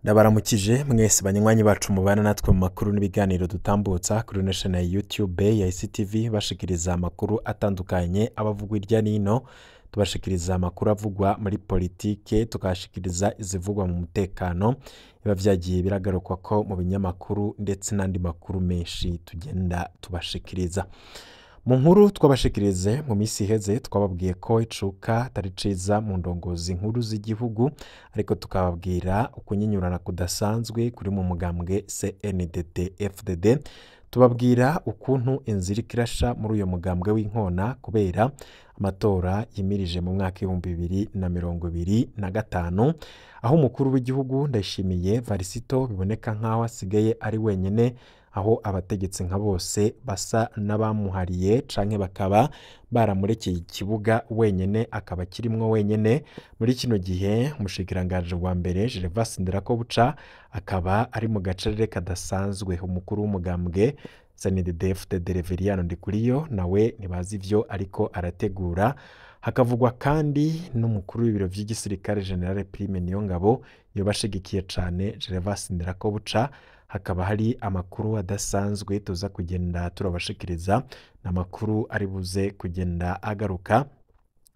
Ndabaramukije mwese banywanyi bacu mubana natwe mu makuru n'ibiganiro dutambutsa kuri ino chaîne ya YouTube ya ICTV, bashikiriza amakuru atandukanye abavugwa irya nino, tubashikiriza amakuru avugwa muri politike, tukashikiriza izivugwa mu mutekano biba vyagiye biragarukwa ko mu binyamakuru ndetse n'andi makuru menshi tugenda tubashikiriza. Mu nkuru twabashikirize mu minsi iheze, twababwiye ko icuka atari ciza mu ndongozi nkuru z'igihugu, ariko tukababwira ukunyinyurana kudasanzwe kuri mu mugambwe CNDD FDD, tubabwira ukuntu inzira iriko irasha muri uyo mugambwe w'inkona kubera amatora yimirije mu mwaka 2025, aho umukuru w'igihugu Ndayishimiye Varisito biboneka nk'aho asigaye ari wenyene, aho abategetsi nka bose basa n'abamuhariye canke bakaba baramurekeye ikibuga wenyene, akaba akirimwo wenyene. Muri kino gihe umushikiranganji wa mbere Gervais Ndirakobuca akaba ari mu gacerere kadasanzwe. Umukuru w'umugambwe CNDD-FDD Reveriyano Ndikuriyo nawe ntibazi ivyo ariko arategura. Hakavugwa kandi n'umukuru w'ibiro vy'igisirikare General Prime Niyongabo yoba ashigikiye cane Gervais Ndirakobuca. Hakaba hari amakuru adasanzwe tuza kugenda turabashikiriza, n'amakuru ari buze kugenda agaruka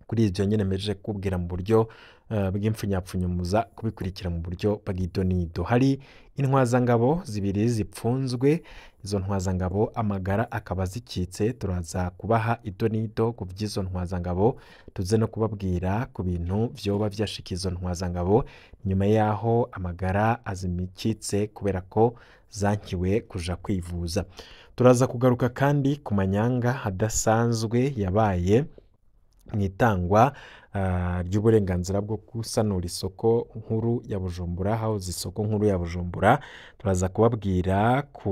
kuri ivyo nyene mpejeje kubwira mu buryo bw'impfunyapfunyo, muza kubikurikira mu buryo bw'idonido. Hari intwazangabo zibiri zipfunzwe, izo ntwazangabo amagara akaba zikitse. Turaza kubaha idonido ku vy'izo ntwazangabo, tuze no kubabwira ku bintu vyoba vyashikiye izo ntwazangabo nyuma yaho amagara azimikitse kubera ko zankiwe kuja kwivuza. Turaza kugaruka kandi ku manyanga adasanzwe yabaye mw'itangwa ry'uburenganzira bwo gusanura isoko nkuru ya Bujumbura, house isoko nkuru ya Bujumbura. Turaza kubabwira ku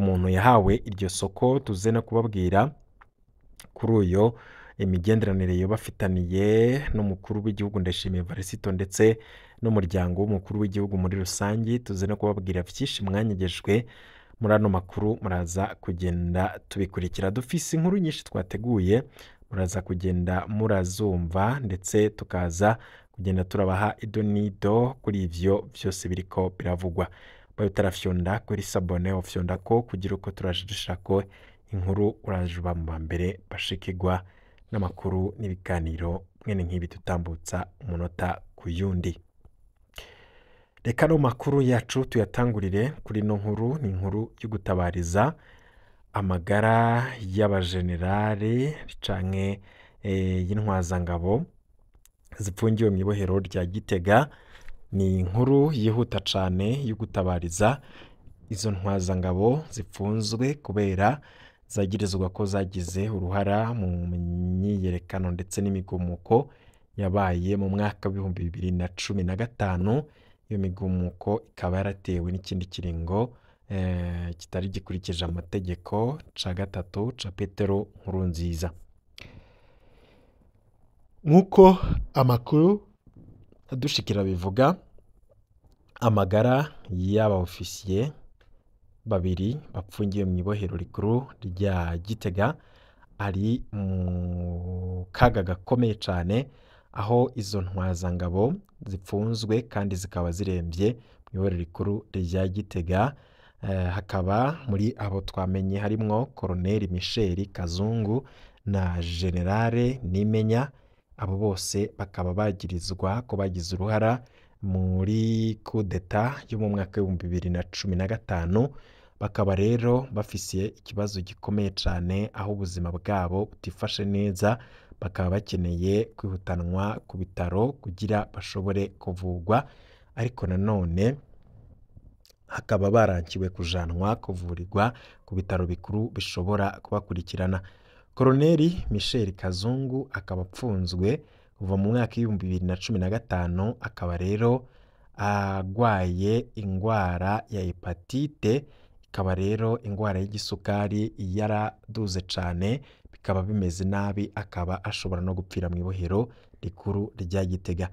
muntu yahawe iryo soko, tuze no kubabwira kuri uyo imigenderanire yoba afitaniye n'umukuru w'igihugu Ndayishimiye Varisito ndetse n'umuryango w'umukuru w'igihugu muri rusangi. Tuze no kubabwira vyinshi mwanyegejwe muri ano makuru, muraza kugenda tubikurikira. Dufise inkuru nyinshi twateguye, muraza kugenda murazumva ndetse tukaza kugenda turabaha idonido kuri ivyo vyose biriko biravugwa. Bayo utarafyonda kuri s'abonner, ufyonda ko kugira uko turaje dushirako inkuru uraje uba mu ba mbere bashikirwa n'amakuru n'ibiganiro mwene nk'ibi dutambutsa umunota ku yundi. Reka no makuru yacu tuyatangurire kuri ino nkuru. Ni inkuru yo gutabariza amagara y'abajenerale canke y'intwazangabo zipfungiwe mw'ibohero rya Gitega. Ni inkuru yihuta cane yo gutabariza izo ntwazangabo zipfunzwe kubera zagirizwa ko zagize uruhara mu myiyerekano ndetse n'imigumuko yabaye mu mwaka w'2015. Iyo migumuko ikaba yaratewe n'ikindi kiringo kitari gikurikije amategeko ca gatatu ca Petero Nkurunziza. Nk'uko amakuru adushikira bivuga, amagara y'aba ofisiye babiri bapfungiwe mw'ibohero rikuru rya Gitega ari mu kaga gakomeye cane, aho izo ntwazangabo zipfunzwe kandi zikaba ziremvye mw'ibohero rikuru rya Gitega. Hakaba muri abo twamenye harimwo Colonel Michel Kazungu na Generale Nimenya. Abo bose bakaba bagirizwa ko bagize uruhara muri kudeta yo mu mwaka w'2015, bakaba rero bafise ikibazo gikomeye cane aho ubuzima bwabo butifashe neza, bakaba bakeneye kwihutanwa ku bitaro kugira bashobore kuvugwa, ariko nanone hakaba barankiwe kujanwa kuvurirwa ku bitaro bikuru bishobora kubakurikirana. Colonel Michel Kazungu akaba apfunzwe kuva mu mwaka w'2015, akaba rero agwaye ingwara ya hepatite, ikaba rero ingwara y'igisukari yaraduze cane, bikaba bimeze nabi, akaba ashobora no gupfira mw'ibohero rikuru rya Gitega.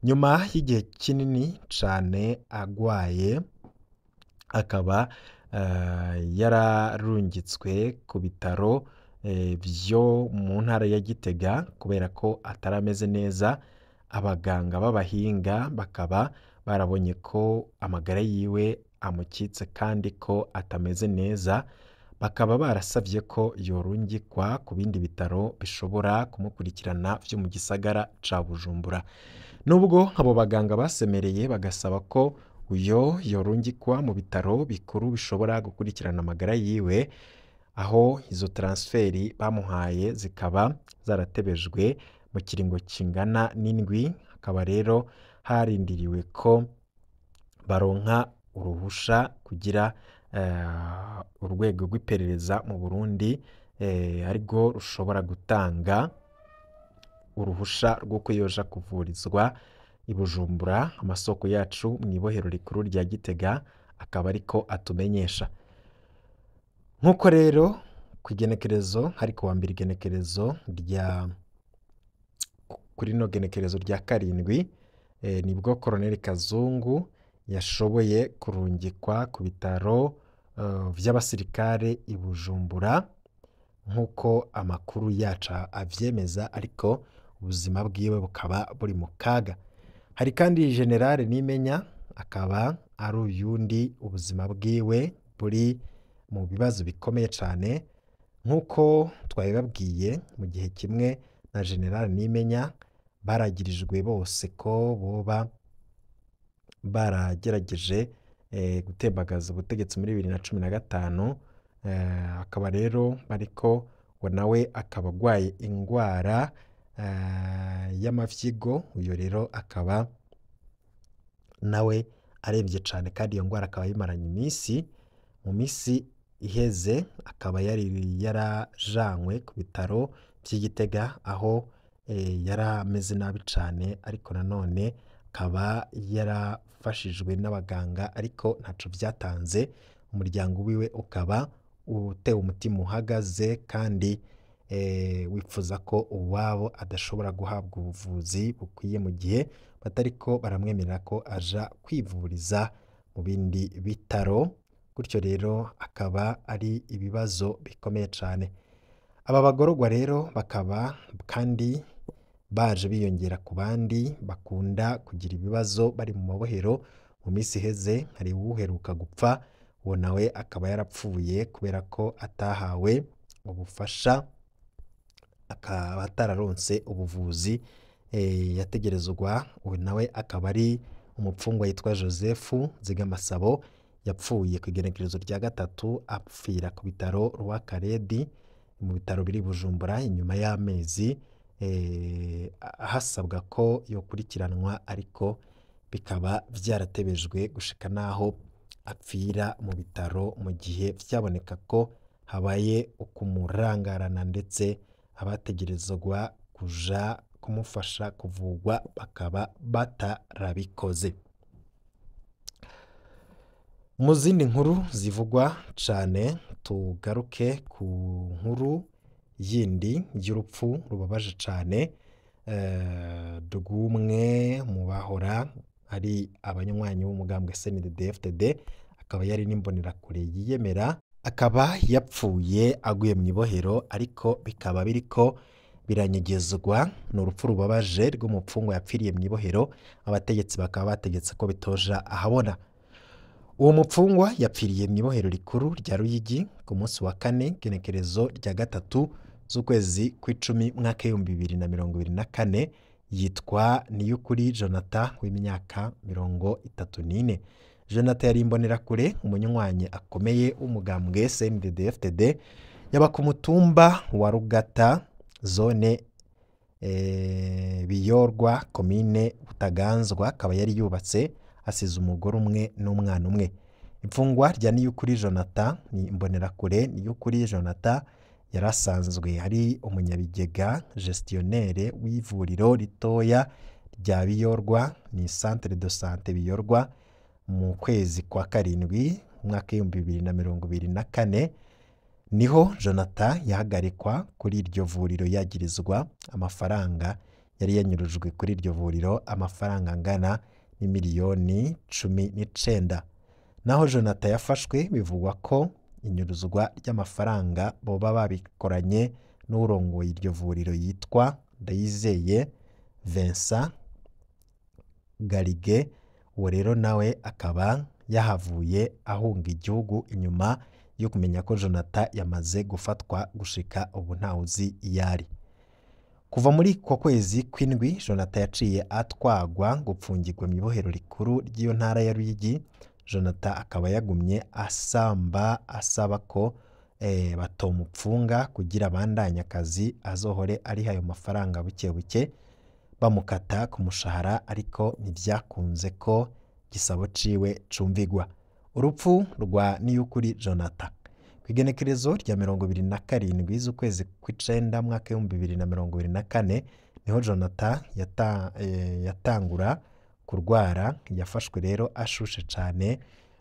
Nyuma y'igihe kinini cane agwaye, akaba yararungitswe ku bitaro vyo mu ntara ya Gitega kubera ko atarameze neza. Abaganga b'abahinga bakaba barabonye ko amagara yiwe amukitse kandi ko atameze neza, bakaba barasavye ko yorungikwa ku bindi bitaro bishobora kumukurikirana vyo mu gisagara ca Bujumbura. Nubwo abo baganga basemereye bagasaba ko uyo yorungikwa mu bitaro bikuru bishobora gukurikirana amagara yiwe, aho izo transferi bamuhaye zikaba zaratebejwe mu kiringo kingana n'indwi, hakaba rero harindiriwe ko baronka uruhusha kugira urwego rw'iperereza mu Burundi arirwo rushobora gutanga uruhusha rw'uko yoja kuvurizwa i Bujumbura. Amasoko yacu mw'ibohero rikuru rya Gitega akaba ariko atumenyesha. Nk'uko rero kw'igenekerezo hari kuwa mbere igenekerezo rya kuri rino genekerezo rya 7 nibwo Colonel Kazungu yashoboye kurungikwa ku bitaro vy'abasirikare i Bujumbura nk'uko amakuru yacu avyemeza, ariko ubuzima bwiwe bukaba buri mu kaga. Hari kandi General Nimenya akaba ari uyundi ubuzima bwiwe buri mu bibazo bikomeye cane, nk'uko twabibabwiye mu gihe kimwe na General Nimenya baragirijwe bose ko boba baragerageje gutembagaza ubutegetsi muri 2015, akaba rero bariko ngo nawe akaba agwaye ingwara y'amafyigo, uyo rero akaba nawe aremvye cane kandi iyo ngwara akaba ayimaranye imisi. Mu misi iheze akaba yari yarajanywe ku bitaro vy'i Gitega aho yari ameze nabi cane, ariko nanone akaba yarafashijwe n'abaganga ariko ntaco vyatanze. Umuryango wiwe ukaba utewe umutima uhagaze kandi wifuza ko uwabo adashobora guhabwa ubuvuzi bukwiye mu gihe batariko baramwemerera ko aja kwivuriza mu bindi bitaro, gutyo rero akaba ari ibibazo bikomeye cane. Aba bagororwa rero bakaba kandi baje biyongera ku bandi bakunda kugira ibibazo bari mu mabohero. Mu misi iheze hari uwuheruka gupfa, uwo nawe akaba yarapfuye kubera ko atahawe ubufasha, akaba atararonse ubuvuzi yategerezwa. Uwo nawe akaba ari umupfungwa yitwa Joseph Nzigamasabo, yapfuye ku igenekerezo rya 3 apfira ku bitaro Rwakaredi mu bitaro biri Bujumbura inyuma y'amezi hasabwa ko yokurikiranwa, ariko bikaba vyaratebejwe gushika naho apfira mu bitaro, mu gihe vyaboneka ko habaye ukumurangarana ndetse abategerezwa kuja kumufasha kuvugwa bakaba batarabikoze. Mu zindi nkuru zivugwa cane, tugaruke ku nkuru yindi y'urupfu rubabaje cane rw'umwe mu bahora ari abanywanyi b'umugambwe CNDD-FDD, akaba yari n'imbonerakure yiyemera, akaba yapfuye aguye mw'ibohero, ariko bikaba biriko biranyegezwa. Ni urupfu rubabaje rw'umupfungwa yapfiriye mw'ibohero, abategetsi bakaba bategetse ko bitoja ahabona. Uwo mupfungwa yapfiriye mw'ibohero rikuru rya Ruyigi ku munsi wa 4 igenekerezo rya 3 z'ukwezi kw'icumi mwaka 2024, yitwa Niyukuri Jonathan w'imyaka 34. Jonathan yari imbonerakure, umunywanyi akomeye w'umugambwe CNDD-FDD, yaba ku mutumba wa Rugata, zone Biyorwa, komine Butaganzwa, akaba yari yubatse asize umugore umwe n'umwana umwe. Imfungwa rya Niyukuri Jonathan ni imbonerakure. Niyukuri Jonathan yari asanzwe ari umunyabigega gestionnaire w'ivuriro ritoya rya Biyorwa, ni centre de santé Biyorwa. Mu kwezi kwa 7 umwaka 2024 niho Jonathan yahagarikwa kuri iryo vuriro yagirizwa amafaranga yari yanyurujwe kuri iryo vuriro, amafaranga angana n'imiliyoni 19. Naho Jonathan yafashwe bivugwa ko inyuruzwa ry'amafaranga boba babikoranye n'urongoye iryo vuriro yitwa Ndayizeye Vincent. Garige. Uwo rero nawe akaba yahavuye ahunga igihugu inyuma yo kumenya ko Jonathan yamaze gufatwa, gushika ubu ntawuzi iyo ari. Kuva muri ko kwezi kw'indwi Jonathan yaciye atwagwa gupfungirwa mu ibohero rikuru ry'iyo ntara ya Ruyigi. Jonathan akaba yagumye asamba asaba ko batomupfunga kugira abandanye akazi, azohore ariha ayo mafaranga buke buke bamukata ku mushahara, ariko ntivyakunze ko igisabo ciwe cumvigwa. Urupfu rwa Niyukuri Jonathan kw'igenekerezo rya 27 z'ukwezi kw'icenda mwaka 2024 niho Jonathan yatangura kurwara. Yafashwe rero ashushe cane,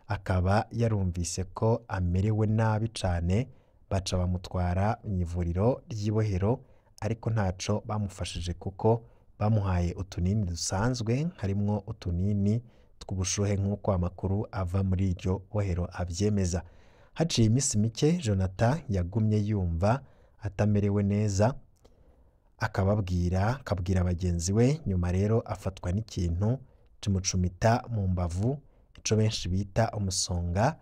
akaba yarumvise ko amerewe nabi cane, baca bamutwara mw'ivuriro ry'ibohero, ariko ntaco bamufashije kuko bamuhaye utunini dusanzwe harimwo utunini tw'ubushuhe nk'uko amakuru ava muri iryo bohero avyemeza. Haciye iminsi mike Jonathan yagumye yumva atamerewe neza, akabwira bagenzi we. Nyuma rero afatwa n'ikintu kimucumita mu mbavu, ico benshi bita umusonga.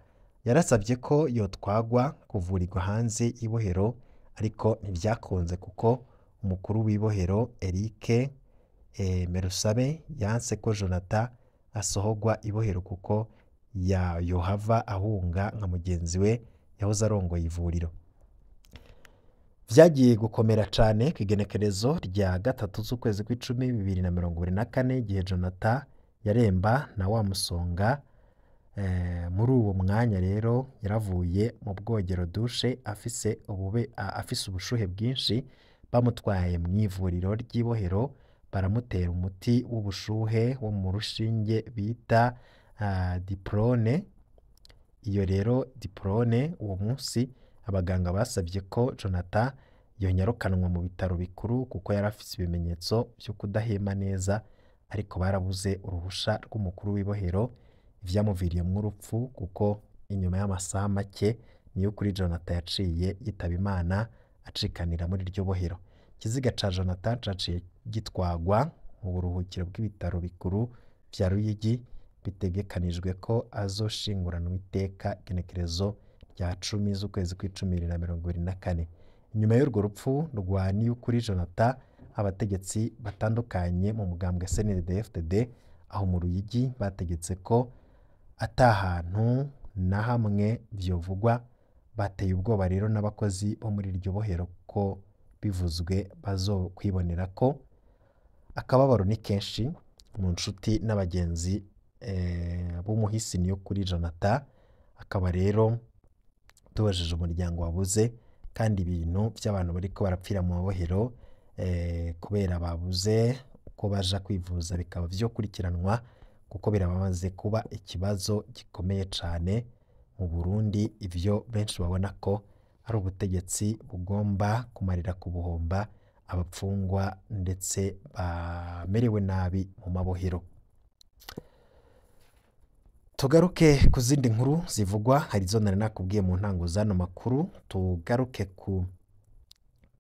Yarasabye ko yotwagwa kuvurirwa hanze y'ibohero, ariko ntivyakunze kuko umukuru w'ibohero Eric Merusabe yanse ko Jonathan asohogwa ibohero kuko yohava ahunga nka mugenzi we yahoze arongoye ivuriro. Vyagiye gukomera cane kw'igenekerezo rya 3 z'ukwezi kw'icumi 2024, igihe Jonathan yaremba na wa musonga. Muri uwo mwanya rero yaravuye mu bwogero dushe afise ubushuhe bwinshi, bamutwaye mw'ivuriro ry'ibohero baramutera umuti w'ubushuhe wo mu rushinge bita diprone. Iyo rero diprone, uwo munsi abaganga basabye ko Jonathan yonyarukanwa mu bitaro bikuru kuko yari afise ibimenyetso vyo kudahema neza, ariko barabuze uruhusha rw'umukuru w'ibohero, ivyamuviriyemwo urupfu kuko inyuma y'amasaha make Niyukuri Jonathan yaciye yitaba Imana acikanira muri iryo bohero. Ikiziga ca Jonathan caciye gitwagwa mu buruhukiro bw'ibitaro bikuru vya Ruyigi, bitegekanijwe ko azoshinguranwa iteka igenekerezo rya 10 z'ukwezi kw'icumi 2024. Inyuma y'urwo rupfu rwa Niyukuri Jonathan, abategetsi batandukanye mu mugambwe CNDD-FDD aho mu Ruyigi bategetse ko ata hantu na hamwe vyovugwa. Bateye ubwoba rero n'abakozi bo muri iryo bohero ko bivuzwe bazokwibonera ko akababaro ni kenshi mu nshuti n'abagenzi b'umuhisi Niyukuri Jonathan. Akaba rero tubajije umuryango wabuze, kandi ibintu by'abantu bariko barapfira mu mabohero kubera babuze uko baja kwivuza bikaba vyokurikiranwa, kuko birabamaze kuba ikibazo gikomeye cane mu Burundi. Ivyo benshi babona ko ari ubutegetsi bugomba kumarira ku buhomba abapfungwa ndetse bamerewe nabi mu mabohero. Tugaruke ku zindi nkuru zivugwa, hari izo nari nakubwiye mu ntango z'ano makuru. Tugaruke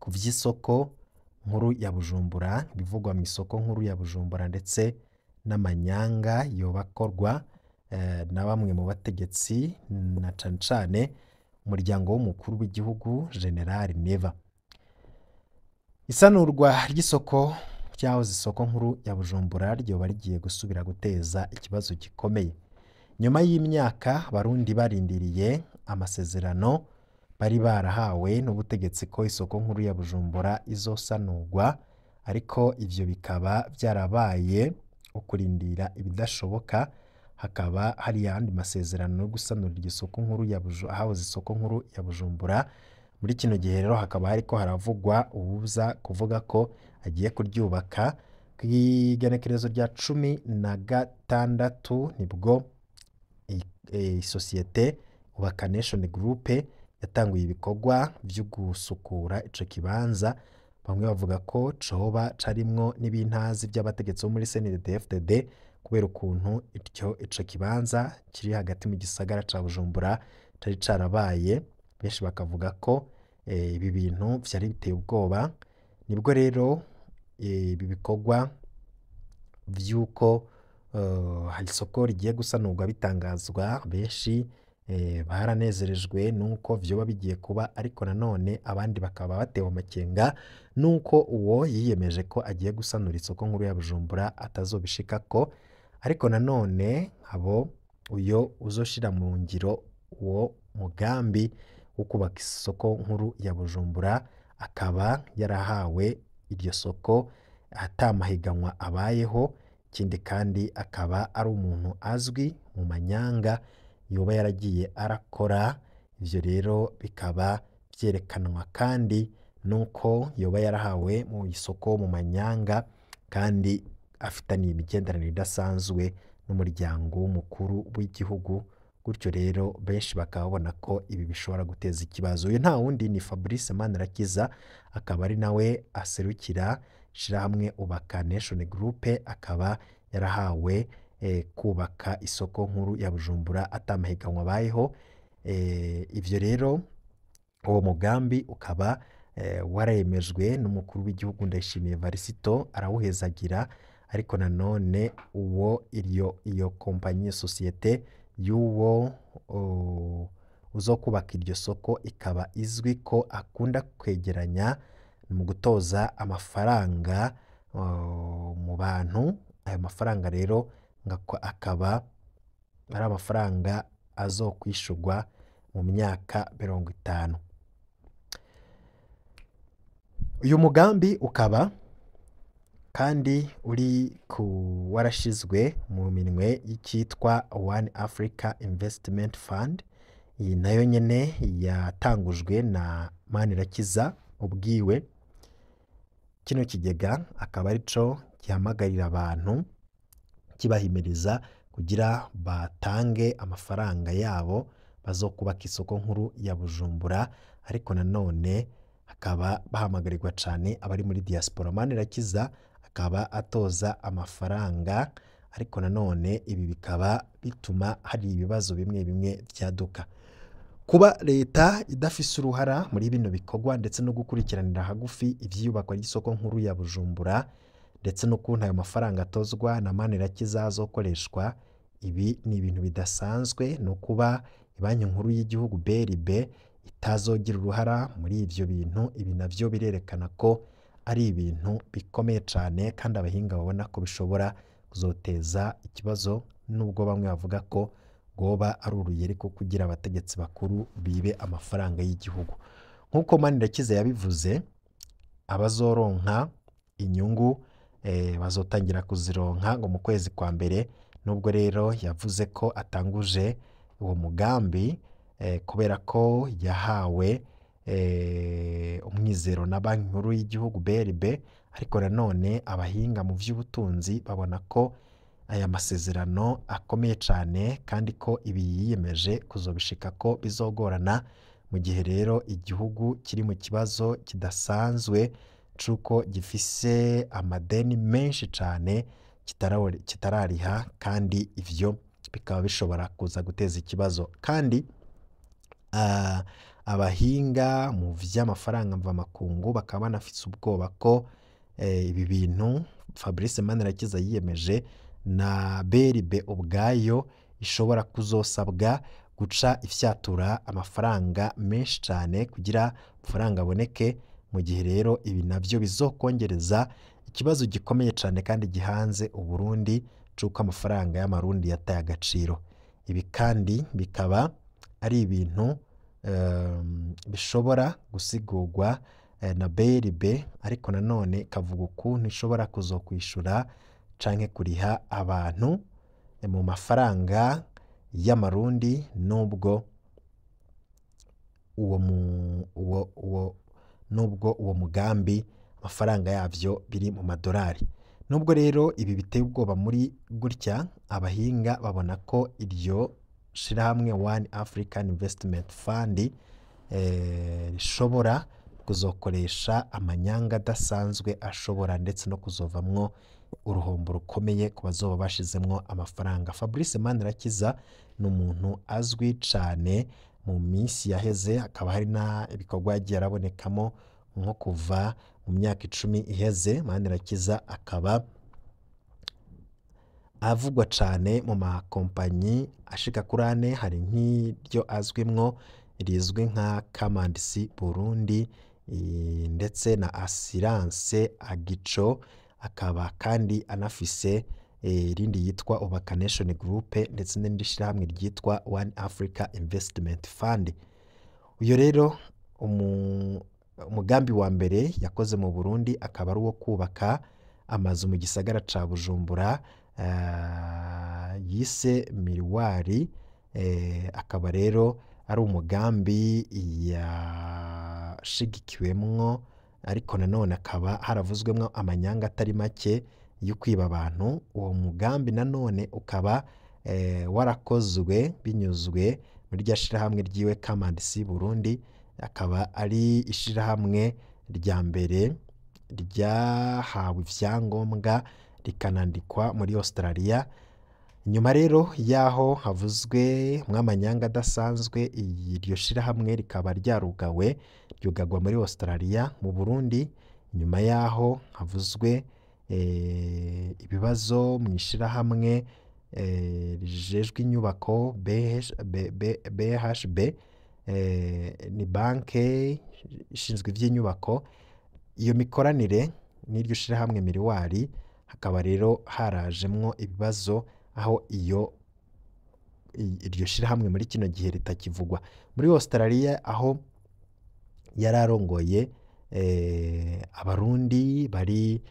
ku vy'isoko nkuru ya Bujumbura, ibivugwa mu isoko nkuru ya Bujumbura ndetse n'amanyanga yoba akorwa na bamwe mu bategetsi na cane cane umuryango w'umukuru w'igihugu General Neva. Isanurwa ry'isoko ryahoze isoko nkuru ya Bujumbura ryoba rigiye gusubira guteza ikibazo gikomeye. Nyuma y'imyaka Abarundi barindiriye amasezerano bari barahawe n'ubutegetsi ko isoko nkuru ya Bujumbura izosanurwa, ariko ivyo bikaba vyarabaye ukurindira ibidashoboka. Hakaba hari ayandi masezerano yo gusanura iryo soko nkuru ya ahahoze isoko nkuru ya Bujumbura. Muri kino gihe rero hakaba hariko haravugwa uwuza kuvuga ko agiye kuryubaka. Kw'igenekerezo rya 16 nibwo isosiyete Ubaka Nation Group yatanguye ibikorwa vyo gusukura ico kibanza. Bamwe bavuga ko coba carimwo n'ibintazi vy'abategetsi bo muri CNDD-FDD kubera ukuntu ico kibanza kiri hagati mu gisagara ca Bujumbura cari carabaye. Benshi bakavuga ko ibi bintu vyari biteye ubwoba. Nibwo rero ibi bikorwa vy'uko Isoko rigiye gusanurwa bitangazwa, benshi baranezerejwe nuko vyoba bigiye kuba, ariko nanone abandi bakaba batewe amakenga nuko uwo yiyemeje ko agiye gusanura isoko nkuru ya Bujumbura atazobishikako. Ariko nanone abo uyo uzoshira mu ngiro uwo mugambi wo kubaka isoko nkuru ya Bujumbura akaba yarahawe iryo soko atamahiganwa abayeho, ikindi kandi akaba ari umuntu azwi mu manyanga yoba yaragiye arakora. Ivyo rero bikaba vyerekanwa kandi nuko yoba yarahawe mu isoko mu manyanga kandi afitaniye imigenderanire idasanzwe n'umuryango w'umukuru w'igihugu. Gutyo rero benshi bakaba babona ko ibi bishobora guteza ikibazo. Uyu nta wundi ni Fabrice Manirakiza, akaba ari nawe aserukira ishirahamwe Ubaka Nation Group, akaba yarahawe kubaka isoko nkuru ya Bujumbura atamahiganwa abayeho. Ivyo rero uwo mugambi ukaba waremejwe n'umukuru w'igihugu Ndayishimiye Varisito, arawuhezagira. Ariko nanone uwo iyo kompanyi sosiyete y'uwo uzokubaka iryo soko ikaba izwi ko akunda kwegeranya mu gutoza amafaranga mu bantu. Ayo mafaranga rero akaba ari amafaranga azokwishurwa mu myaka 50. Uyu mugambi ukaba kandi uri ku warashizwe mu minwe y'ikitwa One Africa Investment Fund. Iyi nayo nyene yatangujwe na Manirakiza ubwiwe. Kino kigega akaba arico gihamagarira abantu, kibahimiriza kugira batange amafaranga yabo bazokubaka isoko nkuru ya Bujumbura. Ariko nanone hakaba bahamagarirwa cane abari muri diaspora. Manirakiza akaba atoza amafaranga, ariko nanone ibi bikaba bituma hari ibibazo bimwe bimwe vyaduka. Kuba leta idafise uruhara muri bino bikorwa ndetse no gukurikiranira hagufi ivyiyubakwa ry'isoko nkuru ya Bujumbura ndetse n'ukuntu ayo mafaranga atozwa na Manirakiza azokoreshwa, ibi ni ibintu bidasanzwe. No kuba Banki Nkuru y'igihugu BRB itazogira uruhara muri ivyo bintu, ibi navyo birerekana ko ari ibintu bikomeye cane, kandi abahinga babona ko bishobora kuzoteza ikibazo, nubwo bamwe bavuga ko rwoba ari uruyeri ko kugira abategetsi bakuru bibe amafaranga y'igihugu. Nk'uko Manirakiza yabivuze, abazoronka inyungu bazotangira kuzironka ngo mu kwezi kwa mbere. Nubwo rero yavuze ko atanguje uwo mugambi kubera ko yahawe umwizero na Banki Nkuru y'igihugu BRB, ariko nanone abahinga mu vy'ubutunzi babona ko aya masezerano akomeye cane kandi ko ibi yiyemeje kuzobishika ko bizogorana, mu gihe rero igihugu kiri mu kibazo kidasanzwe c'uko gifise amadeni menshi cane kitarariha, kandi ivyo bikaba bishobora kuza guteza ikibazo. Kandi abahinga mu vy'amafaranga mvamakungu bakaba banafise ubwoba ko ibi bintu Fabrice Manirakiza yiyemeje na BRB ubwayo ishobora kuzosabwa guca ifyatura amafaranga menshi cane kugira amafaranga aboneke, mu gihe rero ibi navyo bizokongereza ikibazo gikomeye cane kandi gihanze Uburundi c'uko amafaranga y'amarundi yataye agaciro. Ibi kandi bikaba ari ibintu bishobora gusigurwa na BRB, ariko nanone kavuga ukuntu ishobora kuzokwishura canke kuriha abantu mu mafaranga y'amarundi, nubwo uwo mugambi amafaranga yavyo biri mu madolari. Nubwo rero ibi biteye ubwoba muri gutya, abahinga babona ko iryo shirahamwe One African Investment Fund rishobora kuzokoresha amanyanga adasanzwe ashobora ndetse no kuzovamwo uruhombo rukomeye ku bazoba bashizemwo amafaranga. Fabrice Manirakiza ni umuntu azwi cane mu minsi yaheze, hakaba hari na ibikorwa yagiye arabonekamo nko kuva mu myaka 10 iheze. Manirakiza akaba Avugwa cane mu makompanyi ashika kuri ane, hari nk'iryo azwimwo rizwi nka Kamandisi Burundi ndetse na Assurance Agico, akaba kandi anafise irindi yitwa Ubaka Nation Group ndetse n'irindi shirahamwe ryitwa One Africa Investment Fund. Uyo rero umugambi wa mbere yakoze mu Burundi akaba ari uwo kubaka amazu mu gisagara ca Bujumbura yise Miriwari, akaba rero ari umugambi yashigikiwemwo, ariko nanone akaba haravuzwemwo amanyanga atari make yo kwiba abantu. Uwo mugambi nanone ukaba warakozwe binyuzwe muri rya shirahamwe ryiwe Kamandisi Burundi, akaba ari ishirahamwe rya mbere ryahawe ivyangombwa rikanandikwa muri Australia. Nyuma rero yaho havuzwe mw'amanyanga adasanzwe, iryo shirahamwe rikaba ryarugawe, ryugagwa muri Australia. Mu Burundi nyuma yaho havuzwe ibibazo mu ishirahamwe rijejwe inyubako BHB, ni banke ishinzwe ivy'inyubako. Iyo mikoranire n'iryo shirahamwe Miriwari hakaba rero harajemwo ibibazo, aho iyo iryo shirahamwe muri kino gihe ritakivugwa. Muri Australia aho yararongoye abarundi bari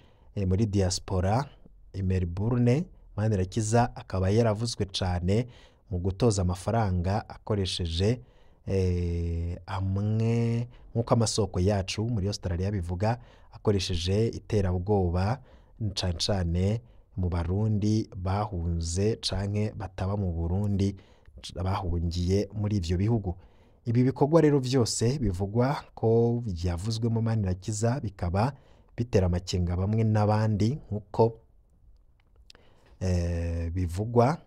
muri diaspora i Melbourne, Manirakiza akaba yaravuzwe cane mu gutoza amafaranga akoresheje amwe, nk'uko amasoko yacu muri Australia bivuga, akoresheje iterabwoba cane cane mu Barundi bahunze canke bataba mu Burundi, bahungiye muri ivyo bihugu. Ibi bikorwa rero vyose bivugwa ko vyavuzwemo Manirakiza bikaba bitera amakenga bamwe n'abandi, nk'uko bivugwa.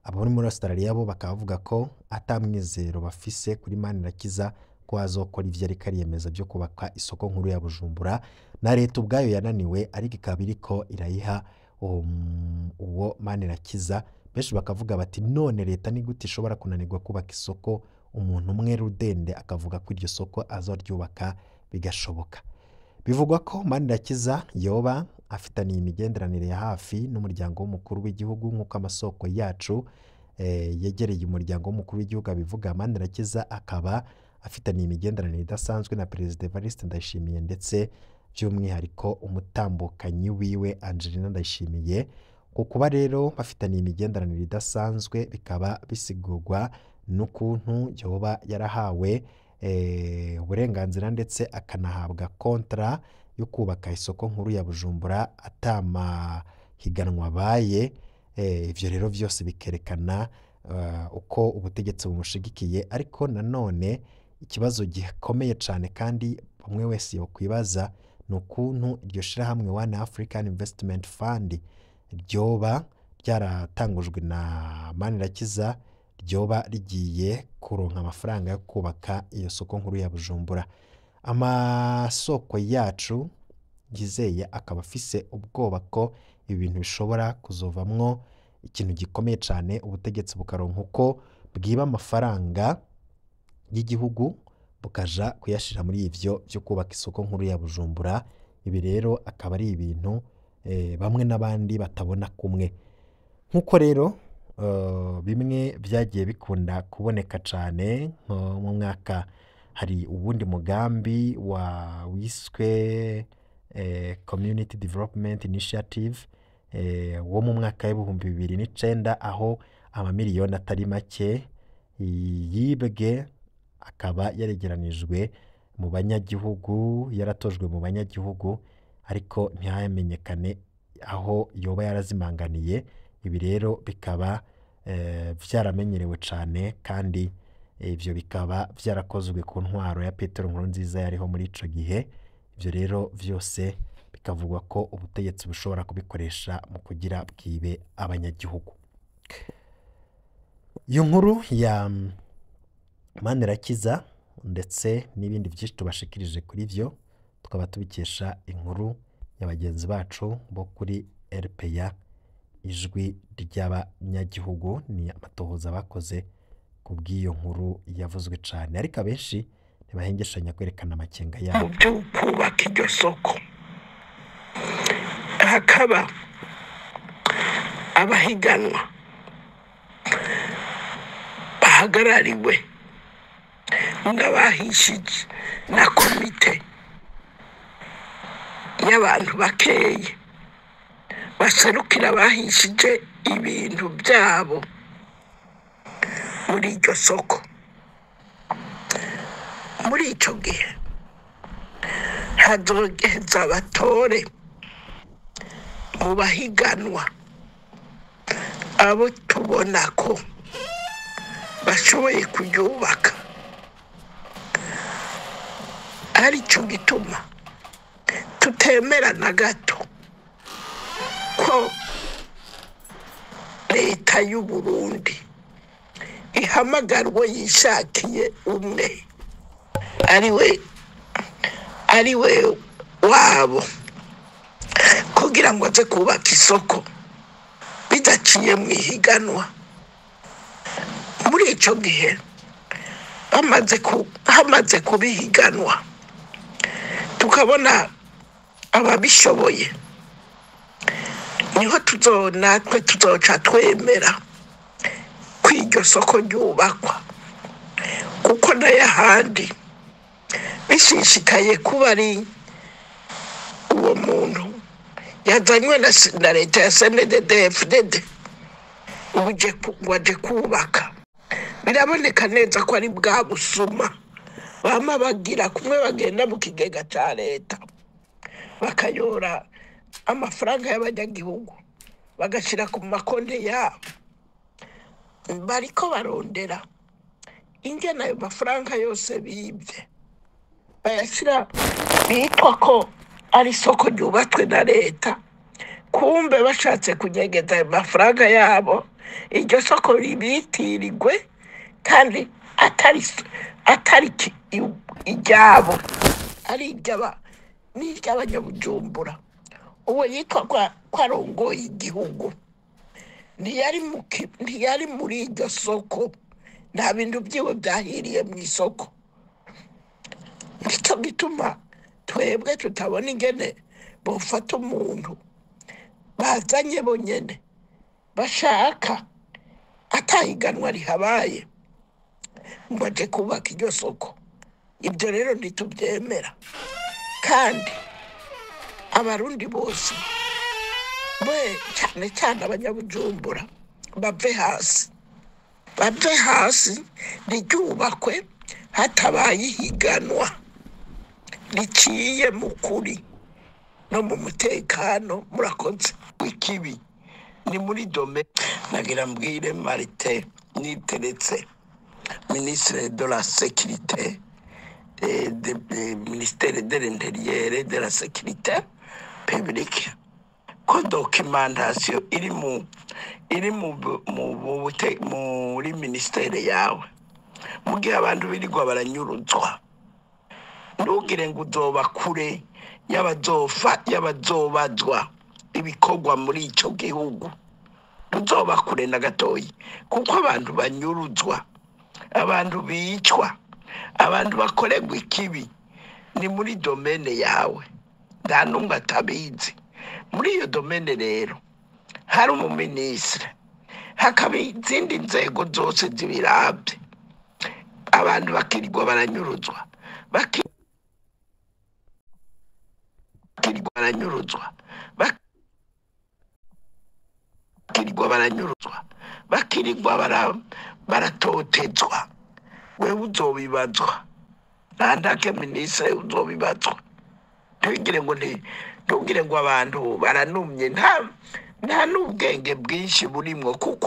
Abo muri Australia bo bakaba bavuga ko ata mwizero bafise kuri Manirakiza ko azokora ivyo ariko ariyemeza vyo kubaka isoko nkuru ya Bujumbura, na leta ubwayo yananiwe ariko ikaba iriko irayiha uwo Manirakiza. Benshi bakavuga bati none leta ni gute ishobora kunanirwa kubaka isoko, umuntu umwe rudende akavuga ko iryo soko azoryubaka bigashoboka. Bivugwa ko Manirakiza yoba afitaniye imigenderanire ya hafi n'umuryango w'umukuru w'igihugu, nk'uko amasoko yacu yegereye umuryango w'umukuru w'igihugu abivuga. Manirakiza akaba afitaniye imigenderanire idasanzwe na Perezida Evariste Ndayishimiye, ndetse by'umwihariko umutambukanyi wiwe Angelina Ndayishimiye. Ku kuba rero bafitaniye imigenderanire idasanzwe bikaba bisigurwa n'ukuntu yoba yarahawe uburenganzira ndetse akanahabwa kontra yo kubaka isoko nkuru ya Bujumbura atamahiganwa abaye. Ivyo rero vyose bikerekana uko ubutegetsi bumushigikiye, ariko nanone ikibazo gikomeye cane kandi umwe wese yokwibaza ni ukuntu iryo shirahamwe One African Investment Fund ryoba ryaratangujwe na Manirakiza ryoba rigiye kuronka amafaranga yo kubaka iyo soko nkuru ya Bujumbura. Amasoko yacu yizeye akaba afise ubwoba ko ibintu bishobora kuzovamwo ikintu gikomeye cane, ubutegetsi bukaronka uko bwiba amafaranga y'igihugu bukaja kuyashira muri ivyo vyo kubaka isoko nkuru ya Bujumbura. Ibi rero akaba ari ibintu bamwe n'abandi batabona kumwe, nk'uko rero bimwe vyagiye bikunda kuboneka cane. Nko mu mwaka hari uwundi mugambi wa wiswe Community Development Initiative wo mu mwaka w'2009, aho amamiliyoni atari make yibwe akaba yaregeranijwe mu banyagihugu, yaratojwe mu banyagihugu, ariko ntihamenyekane aho yoba yarazimanganiye. Ibi rero bikaba vyaramenyerewe cane, kandi ivyo bikaba vyarakozwe ku ntwaro ya Petero Nkurunziza yariho muri ico gihe. Ivyo rero vyose bikavugwa ko ubutegetsi bushobora kubikoresha mu kugira bwibe abanyagihugu. Iyo nkuru ya Manirakiza ndetse n'ibindi vyinshi tubashikirije kuri vyo tukaba tubikesha inkuru ya bagenzi bacu bo kuri RPA. Ijwi ry'Abanyagihugu. Ni amatohoza bakoze ku bw'iyo nkuru yavuzwe cane, ariko abenshi ntibahengeshanya kwerekana amakenga Mu yabo. byo kubaka iryo soko, hakaba abahiganwa bahagarariwe n'abahishije na komite y'abantu bakeya baserukira abahishije ibintu byabo muri iryo soko. Muri icyo gihe hazogeza abatore mu bahiganwa abo tubona ko bashoboye kuryubaka. Aricyo gituma tutemera na gato ko leta y'u Burundi ihamagarwa yishakiye umwe ariwe wabo kugira ngo aze kubaka isoko bidaciye mu ihiganwa. Muri icyo gihe hamaze kubihiganwa, tukabona ababishoboye, niho natwe tuzoca twemera ko iryo soko ryubakwa, kuko n'ayahandi bishishikaye kuba ari uwo muntu yazanywe na leta ya CNDD-FDD ngo aje kubaka, biraboneka neza ko ari bwa busuma bama bagira kumwe bagenda mu kigega cya leta bakayora amafaranga y'abanyagihugu bagashyira ku makonti yabo. Bariko barondera ingene ayo mafaranga yose bibye bayashyira bitwa ko ari isoko ryubatswe na leta, kumbe bashatse kunyegeza ayo mafaranga yabo, iryo soko ribitirirwe kandi atari iryabo, ari iry'aba n'iry'abanyabujumbura. Uwo yitwa ko arongoye igihugu ntiyari muri iryo soko, nta bintu byiwe byahiriye mu isoko. Nicyo gituma twebwe tutabona ingene bofata umuntu bazanye bonyene bashaka atahiganwa rihabaye ngo aje kubaka iryo soko. Ibyo rero ntitubyemera, kandi Abarundi bose be, cyane cyane abanyabujumbura, bave hasi, bave hasi, ntiryubakwe hatabaye ihiganwa riciye mu kuri no mu mutekano. Murakoze. Ikibi ni muri domaine. Nagira mbwire Martin Niteretse, ministre de la sécurité de ministère de l'Intérieur et de la Sécurité publique, ko documentation iri muri ministère yawe, mu gihe abantu birirwa baranyuruzwa, ntugire ngo uzoba kure y'abazofa y'abazobazwa ibikorwa muri ico gihugu. Ntuzoba kure na gatoyi, kuko abantu banyuruzwa, abantu bicwa, abantu bakorerwa ikibi ni muri domaine yawe, nta n'umwe atabizi. Muri iyo domaine rero hari umuminisitiri, hakaba izindi nzego zose zibirabye, abantu bakirirwa baranyuruzwa, bakirirwa baranyuruzwa, bakirirwa baranyuruzwa, bakirirwa baratotezwa. Wewe uzobibazwa ntandake minisitiri, uzobibazwa. Ntugire ngo abantu baranumye, nta n'ubwenge bwinshi burimwo kuko